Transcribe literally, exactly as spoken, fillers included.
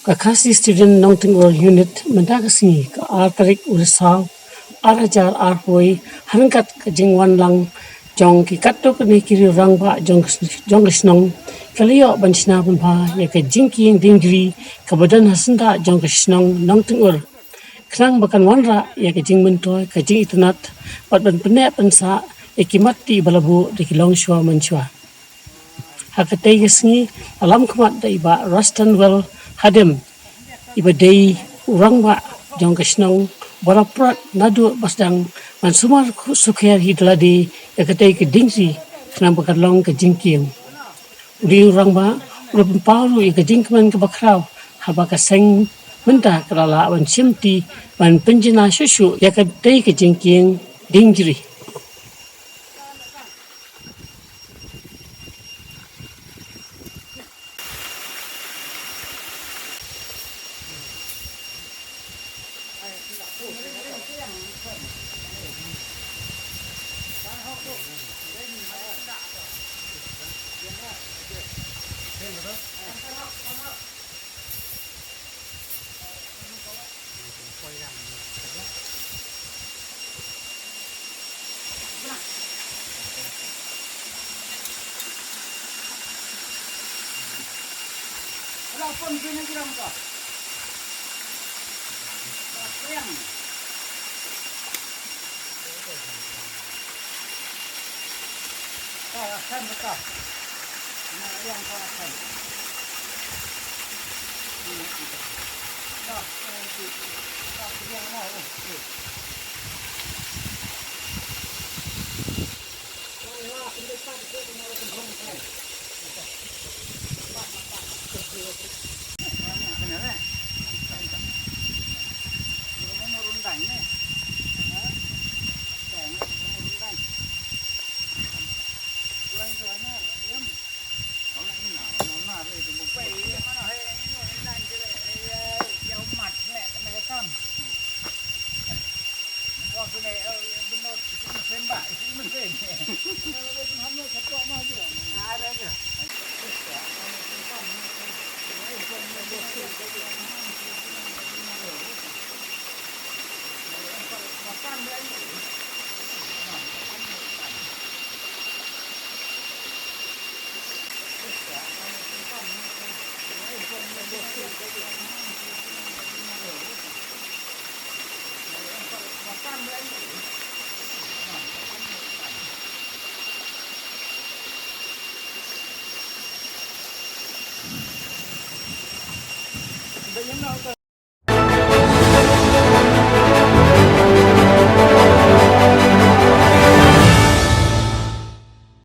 Ka Khasi Student Nongtyngur Unit mynta ka sngi ka ar tarik u Risaw ar hajar arphew ha ryngkat ka jingwan lang jong ki katto katne ki riew rangbah jong ka sn-, jong ka shnong ka la ïoh ban shna pynbha ïa ka jingkieng diengjri kaba don ha syndah jong ka shnong Nongtyngur. Khnang ba kan wanrah ïa ka jingmyntoi ka jingitynnad bad ban pynneh pynsah ïa ki mat ti ba la buh da ki longshuwa mansuwa. Ha katei ka sngi la lam khmat da i Bah Rustanwell Hadem, iba dei u rangbah jong ka shnong, ba la prot naduh ba sdang ban sumar sukher hi da lade ïa katei ka diengjri khnang ba kan long ka jingkieng. U dei u rangbah uba la pynpaw ruh ïa ka jingkmen kaba khraw haba ka seng mynta ka la lah ban shimti ban pynjynjar shuh shuh ïa katei ka jingkieng diengjri.